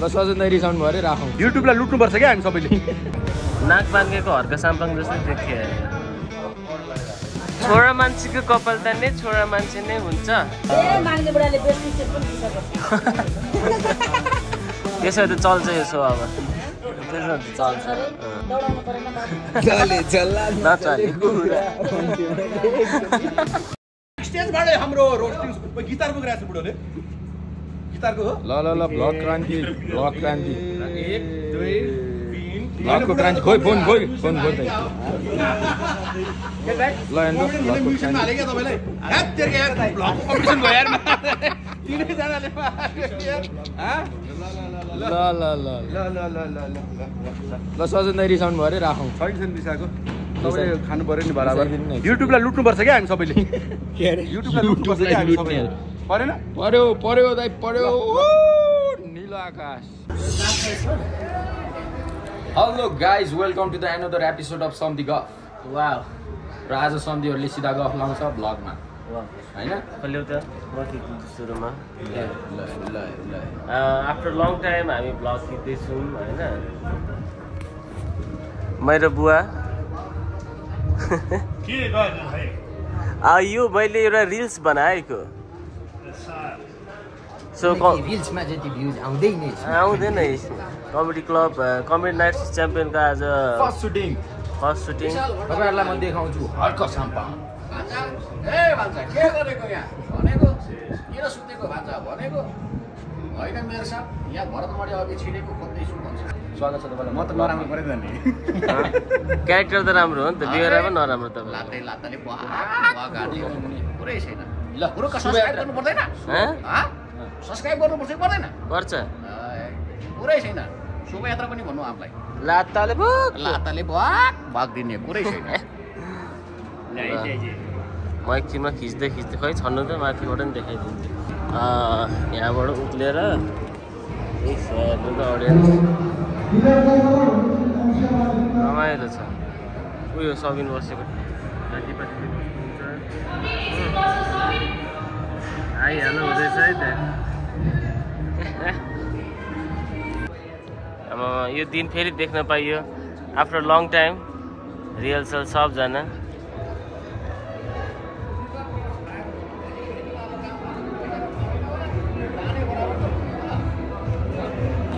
ल सजन रिसाउनु भयो अरे राखौँ। युट्युबलाई लुट्नुपर्छ क्या हामी सबैले। नाक बाङ्गेको हर्का साम्पाङ जस्तै देखियो। छोरा मान्छेको कपाल तान्ने छोरा मान्छे नै हुन्छ। त्यसो त चल्छ यो सो अब। त्यसो त चल्छ। स्टेजबाटै हाम्रो रोस्टिङ गिटार बोकिरहेको छ बुढोले। गिटारको हो? ल ब्लक क्रान्ति ब्लक क्रान्ति 1 2 3 ब्लकको क्रान्ति खोइ फोन खोइ ल हेर्नु म्युजिक हाले क्या तपाईलाई? हैट तेरो यार ब्लक कम्पिटिसन भयो यार। तीनै जनाले ल सजन रिसाउनु भयो अरे राखौँ। छैन रिसाएको तपाईले खानु पर्यो नि बराबर। युट्युबलाई लुट्नुपर्छ क्या हामी सबैले। के अरे युट्युबलाई लुट्नुपर्छ क्या हामी सबैले। परेन? पर्यो दाइ पर्यो। नीलो आकाश। Hello guys welcome to the another episode of सम्धी गफ। वाउ। र आज सम्धीहरूले सिधा गफ लाउँछ ब्लगमा होइन? कहिले त सुरुमा ल आफ्टर लङ टाइम हामी ब्लग खिच्दैछौँ होइन। मेरो बुवा यो मैले एउटा रिल्स बनाएको। सो रिल्समा जति भ्युज आउँदैन कमेडी क्लब कमेडी नाइट च्याम्पियनको आज फर्स्ट सुटिङ तपाईँहरूलाई म देखाउँछु हर्क साम्पाङ। ए भान्सा के गरेको यहाँ भनेको किन सुतेको भान्सा भनेको होइन मेरो साथ यहाँ भरतमडी अघि छिडेको खोज्दैछु भन्छ। स्वागत छ तपाईँलाई। म त नराम्रो परेको नि। क्यारेक्टर त राम्रो हो नि त, बिहेरा पनि नराम्रो त। लात्ताले पुरै छैन। ल पुरो सब्स्क्राइब गर्नु पर्दैन? सब्स्क्राइब गर्नुपर्छ कि पर्दैन? पर्छ। पुरै छैन। शोभायात्रा पनि भन्नु आफूलाई। लात्ताले भाग दिने पुरै छैन। म एकछिनमा खिच्दै खै छन्नु त माथिबाट पनि देखाइदिन्छु। यहाँबाट उक्लेर अडियन्स रमाइलो छ। उयो सबिन बसेको आइहाल्नु हुँदैछ है त। अब यो दिन फेरि देख्न पाइयो आफ्टर लङ टाइम। रिहर्सल सबजना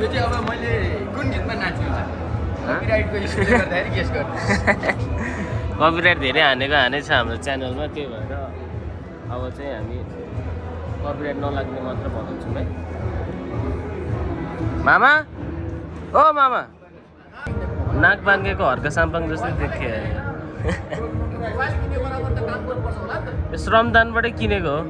यो चाहिँ अब मैले कुन गीतमा नाच्छु कपिराइटको इस्युले गर्दाखेरि गेस गर्नु। कपिराइट धेरै हानेछ हाम्रो च्यानलमा, त्यही भएर अब चाहिँ हामी कपिराइट नलाग्ने मात्र बनाउँछौँ है। मामा ओ मामा नाक बाङ्गेको हर्का साम्पाङ जस्तै देखियो। श्रमदानबाटै किनेको हो।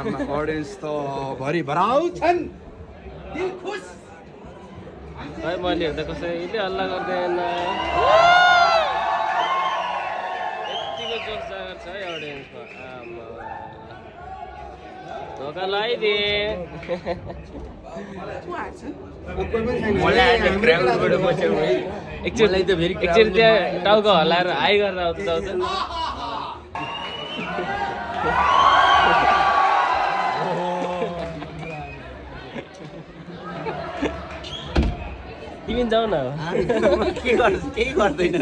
अडियन्स त भरि भराउँछन्। दिल खुश है मैले हेर्दा कसैले हल्ला गर्दैन। यतिको जोस जागर छ है अडियन्समा। धोका लगाइदिए। एकचोटि त्यहाँ टाउको हल्लाएर हाई गरेर आउँछ। तिमी जाऊ न। केही गर्दैन।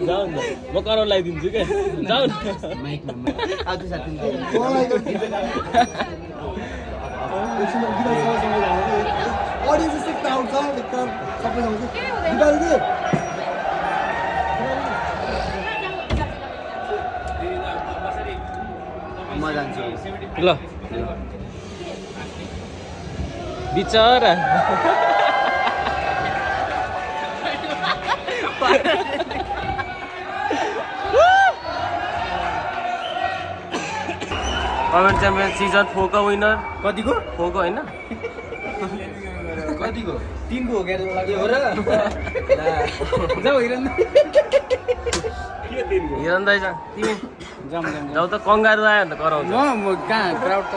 जाऊ न म कराउन लगाइदिन्छु क्या। जाऊ न। म जान्छु ल बिचरा कमेडी च्याम्पियन सिजन 4 का विनर। कतिको? 4 को होइन? कतिको? 3 को हो क्या हो र? जाऊ हिरन। हिरन दाइ जा तिमी जाऊ त। कङ्गारु आयो भने त कराउँछ। म कहाँ क्राउड त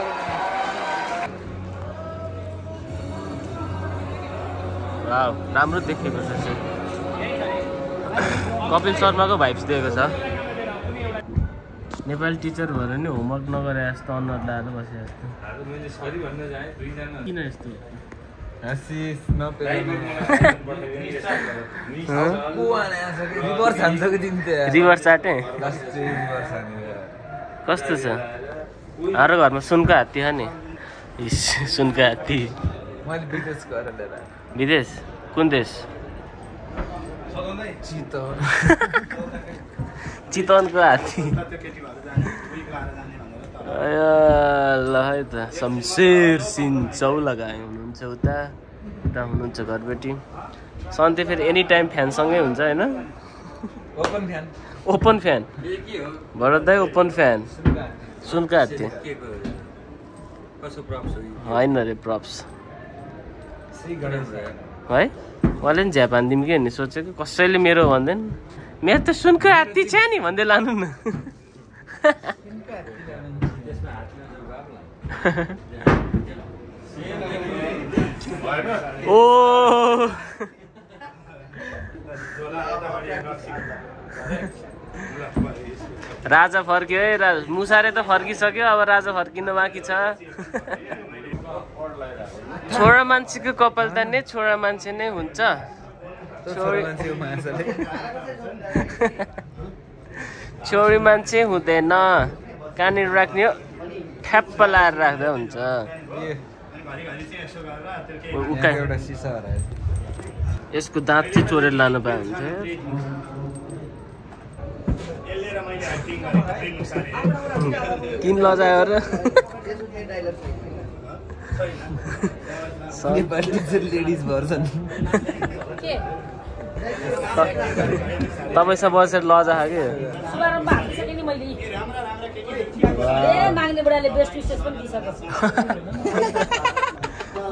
वाउ राम्रो देखेको छ। कपिल शर्माको भाइब्स दिएको छ। नेपाली टिचर भएर नि होमवर्क नगरे जस्तो अनुहार लाएर बसे जस्तो किन यस्तो रिभर्स चाटे कस्तो छ हाम्रो घरमा सुनको हात्ती छ नि सुनको हात्ती विदेश कुन देश चितवनको हात्ती ल है त शमशेर सिंह चौलागाई हुनुहुन्छ उता हुनुहुन्छ घरबेटी सन्ते फेरि एनी टाइम फ्यानसँगै हुन्छ होइन ओपन फ्यान भरत दाइ ओपन फ्यान सुनका हात्ती होइन रे प्रप्स है उहाँले नि झ्याप हानिदिउँ कि भन्ने सोचेको कसैले मेरो भन्दैन मेरो त सुनको हात्ती छ नि भन्दै लानु न ओ राजा फर्क्यो है मुसारे त फर्किसक्यो अब राजा फर्किनु बाँकी छ छोरा मान्छेको कपाल तान्ने छोरा मान्छे नै हुन्छ छोरी मान्छे हुँदैन कहाँनिर राख्ने हो ठ्याप्प लाएर राख्दा हुन्छ यसको दाँत चाहिँ चोरेर लानु पाए हुन्थ्यो किन लजायो र लेडिज भर्जन तपाईँसँग बसेर लजा कि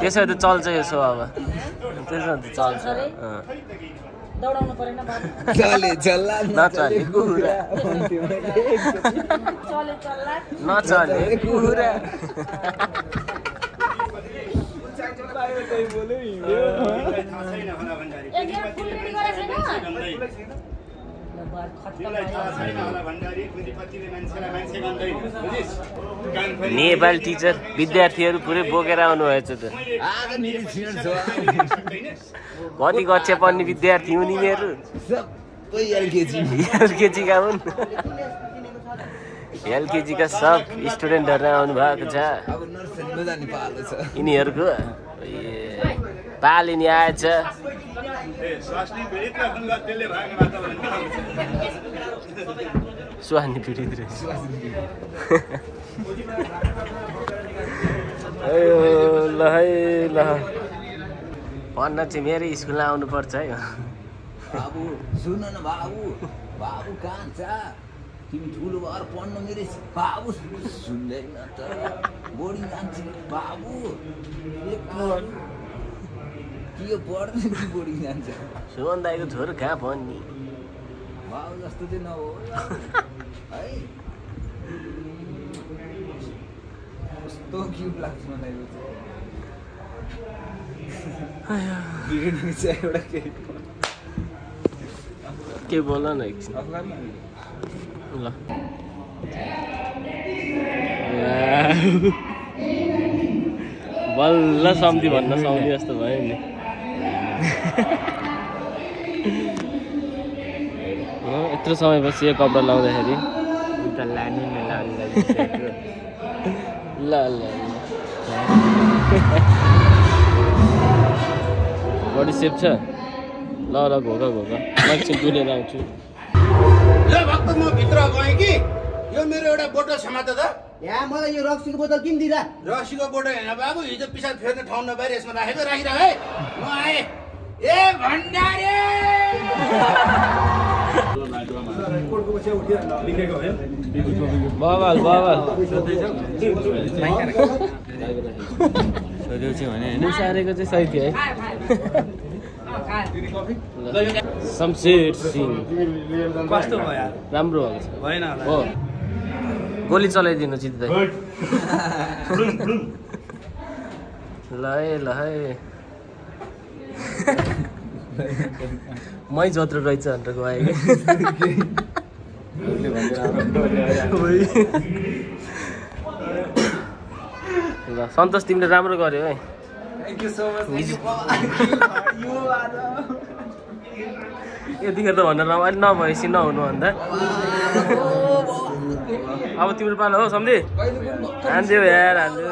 त्यसो त चल्छ यो सो अब त्यसो त चल्छ नचले कुरा नचले कुरा नेपाली टिचर विद्यार्थीहरू पुरै बोकेर आउनु भएछ त कति कक्षा पढ्ने विद्यार्थी हुन् यिनीहरू एलकेजीका हुन् एलकेजीका सब स्टुडेन्टहरू आउनु भएको छ यिनीहरूको पालिनी आएछ स्वास्नी पीडित रहेछ ल है ल पढ्न चाहिँ मेरै स्कुलमा आउनुपर्छ है बाबु सुन न बाबु बाबु कहाँ छ तिमी ठुलो भएर पढ्न मेरो बाबु सुन्दैन त बोर्डिङ जान्छ बाबु के पढ्दैन कि बोर्डिङ जान्छ सुमन दाइको छोरो कहाँ पढ्ने बाबु जस्तो चाहिँ नहो है कस्तो क्युट लाग्छ मलाई एउटा के बोल न एकछिन ल बल्ल सम्झी भन्न सम्झी जस्तो भयो नि यत्रो समयपछि यो कपडा लाउँदाखेरि त लानी नै ल ल बडी सेफ छ ल ल घोका घोका एकछिन डुलेर आउँछु ल भक्त म भित्र गएँ कि यो मेरो एउटा बोतल समात त यहाँ मलाई यो रक्सीको बोतल किन दिँदा रक्सीको बोतल होइन बाबु हिजो पिसाब फेर्ने ठाउँ नपाएर यसमा राखेको राखिरह है म आएँ ए भण्डारे बवाल बवाल मुसारेको चाहिँ सही थियो है शमशेर सिंह कस्तो भयो राम्रो भएको छ भएन हो गोली चलाइदिनु चित्त ल है मै जत्रो रहेछ भनेर गयो ल सन्तोष तिमीले राम्रो गर्यो है थ्याङ्क यू सो मच यतिखेर त भनेर अहिले नभएपछि नहुनु भन्दा अब तिम्रो पालो हो सम्झे हान्दियो यार हान्दियो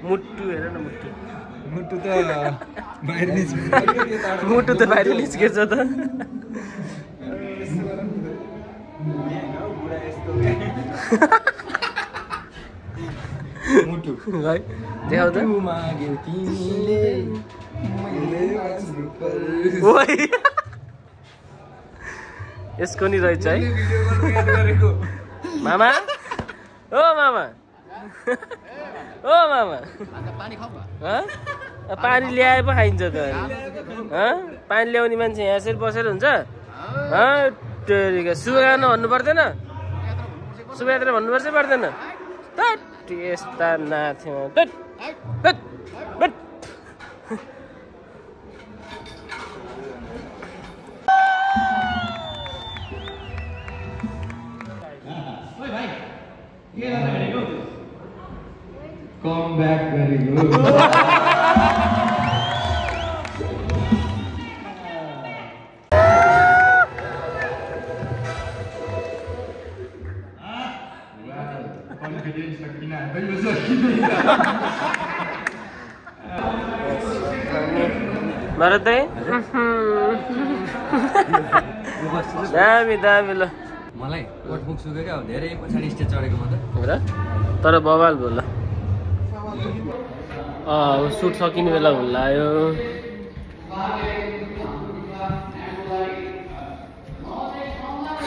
मुट्टु हेर न मुट्टु मुटु त बाहिर निस्किन्छ मुटु त बाहिर निस्केछ त मुटु है देखाउ त माग्यौ तिमीले मैले ओइ यसको नि रहेछ है मामा ओ मामा ओ मामा पानी खाऊ पानी ल्याए पो खाइन्छ त पानी ल्याउने मान्छे यहाँ यसरी बसेर हुन्छ सुगान भन्नु पर्दैन सुगात्र भन्नुपर्छ पर्दैन यस्ता नाथ्यो कम ब्याक गरेको भरत दाइ दामी दामी ल मलाई कोटमुख सुके क्या धेरै पछाडि स्टेज चढेको म त तर बवाल भोल सुट सकिने बेला भुल आयो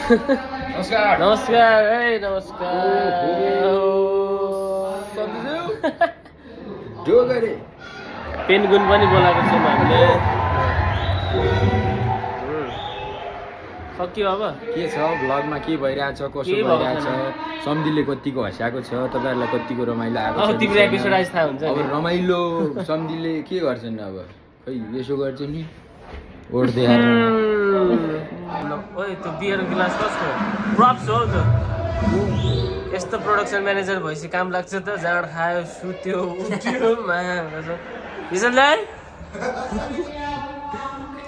नमस्कार नमस्कार है नमस्कार पेनगुन पनि बोलाएको छौँ हामीले सक्यो अब के छ भ्लगमा के भइरहेछ कसो भइरहेछ सम्धिले कतिको हँस्याएको छ तपाईँहरूलाई कतिको रमाइलो आएको छ तिम्रो एपिसोड आइज थाहा हुन्छ अब रमाइलो सम्धिले के गर्छन् अब खै यसो गर्छ नि ओठ देखाएर ओइ त्यो बियर गिलास कसको प्रप्स हो त यस्तो प्रोडक्सन म्यानेजर भएपछि काम लाग्छ त जाँड खायो सुत्यो उठ्यो विशाललाई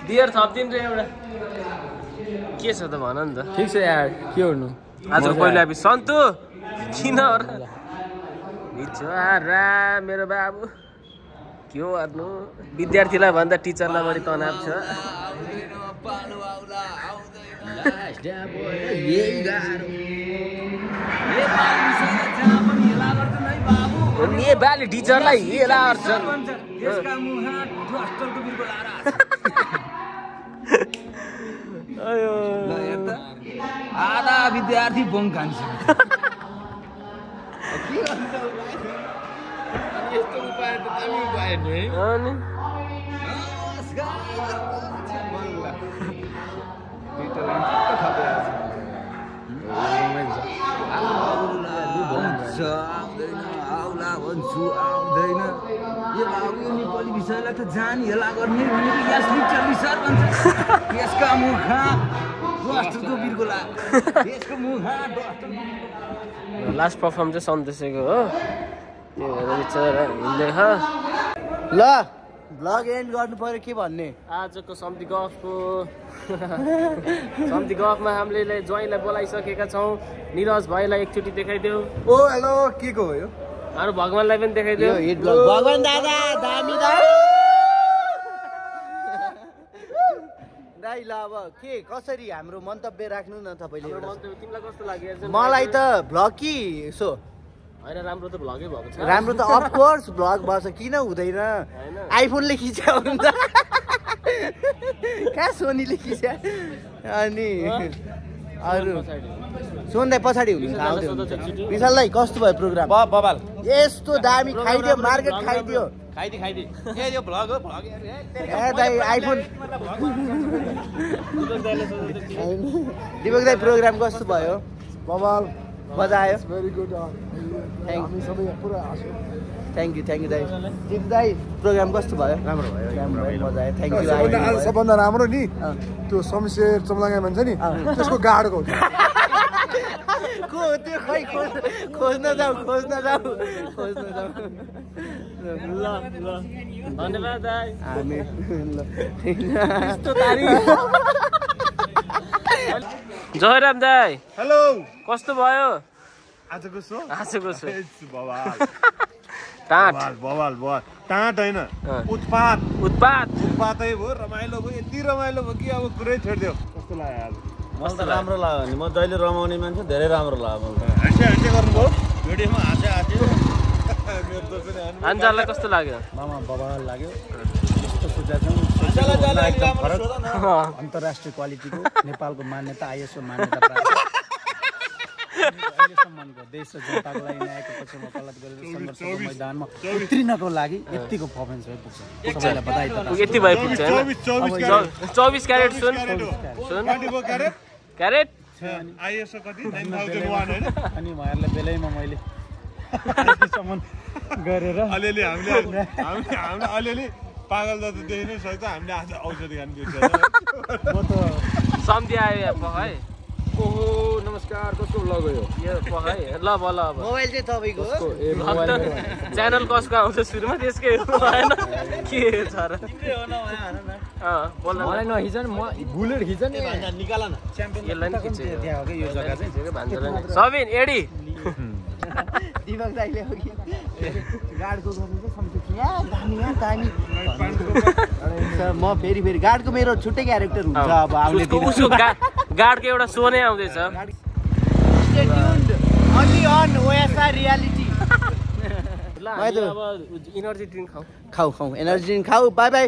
बियर थपिदिनु रे एउटा के छ त भन नि त ठिक छ यार के गर्नु आजको पहिलो एपिसोड सन्तु किन रा मेरो बाबु के गर्नु विद्यार्थीलाई भन्दा टिचरलाई बढी तनाव छ नेपाली टिचरलाई हेला गर्छ आधा विद्यार्थी बङ्क खान्छ यस्तो उपाय त दामी उपाय नि अनि आउला भन्छु आउँदैन यो बाबु यो नेपाली विषयलाई त जानी हेला गर्ने भनेको यस लिटरली सर भन्छ यसका मुखा डस्टरको बिर्गोला यसको मुखा डस्टर लास्ट पर्फर्म चाहिँ सन्देशको हो त्यो भएर बिचरा हिँड्दै छ ल ब्लग एन्ड गर्नु पर्यो के भन्ने आजको सम्धि गफमा हामीले ज्वाइँलाई बोलाइसकेका छौँ निरज भाइलाई एकचोटि देखाइदेऊ ओ हेलो के को हो यो अरू भगवानलाई पनि देखाइदेऊ हिट ब्लग भगवान दादा दामी दाइ दाइ ल अब के कसरी हाम्रो मन्तव्य राख्नु न तपाईँले तिमीलाई कस्तो लाग्यो मलाई त ब्लग कि सो होइन राम्रो त भ्लगै भएको छ राम्रो त अफकोर्स भ्लग भएछ किन हुँदैन आइफोनले खिच्या हुन्छ कहाँ सोनीले खिच्या अनि अरू सोन्दा पछाडि हुनुहुन्छ विशाललाई कस्तो भयो प्रोग्राम बबाल यस्तो दामी खाइदियो मार्केट खाइदियो खाइदि ए यो भ्लग हो भ्लग ए दाइ आइफोन दिपक दाइ प्रोग्राम कस्तो भयो बबाल मजा आयो भेरी गुड थ्याङ्क यू दाइ दिप दाइ प्रोग्राम कस्तो भयो राम्रो भयो मजा आयो थ्याङ्क यू सबभन्दा राम्रो नि त्यो शमशेर चमलाङ्गा भन्छ नि त्यसको गाडको को हो त्यो खै खोज्न जाऊ ल धन्यवाद दाइ हामी जयराम दाइ हेलो कस्तो भयो आजको सो बवाल बवाल टाँट होइन उत्पातै भयो रमाइलो भयो यति रमाइलो भयो कि अब कुरै छोडिदियो कस्तो लाग्यो आज मस्त राम्रो लाग्यो नि म जहिले रमाउने मान्छे धेरै राम्रो लाग्यो हाँस्यो गर्नुभयो भिडियोमा हाँस्यो अन्जाललाई कस्तो लाग्यो मामा बवाल लाग्यो यस्तो सोचेको अन्तर्राष्ट्रिय क्वालिटीको नेपालको मान्यता आइएसओ मान्यता प्राप्त अहिलेसम्मको देश र जनताको लागि न्यायको पक्षमा कलत गरेर सङ्घर्षको मैदानमा उत्रिनको लागि यतिको पर्फर्मेन्स भइ पुग्छ सबैलाई बधाई यति भइ पुग्छ 24 क्यारेट सुन क्यारेट आइएसओ कति 9001 हैन अनि उहाँहरूलाई बेलैमा मैले गरेर अलिअलि हामीले अलिअलि पागल जस्तो देखिनै सक्छ हामीले आज औषधि खानु दिन्छ म त सम्झि आयो यहाँ पखाइ ओहो नमस्कार कसको ब्लग हो यो पखाइ ल बल अब मोबाइल चाहिँ तपाईँको हो च्यानल कसको आउँछ सुरुमा त्यसकै होइन के छ र मलाई नखिच नि म बुलेट खिच नि निकाल न यसलाई नि खिच्यो त्यहाँ हो कि यो जग्गा चाहिँ भान्जालाई सबिन एडी दिमाग दाइले हो कि गाडको गर्नु चाहिँ दामी म फेरि गाडको मेरो छुट्टै क्यारेक्टर हुन्छ अब आउने उसको गाडको एउटा सो नै आउँदैछ stay tuned only on OSR reality ल अब इनर्जी ड्रिङ्क खाऊ एनर्जी ड्रिङ्क खाऊ bye bye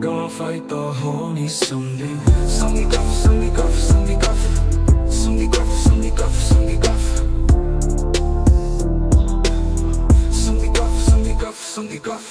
Gonna fight the horny someday. Sunny guff, sunny guff, sunny guff. Sunny guff, sunny guff, sunny guff. Sunny guff, sunny guff, sunny guff.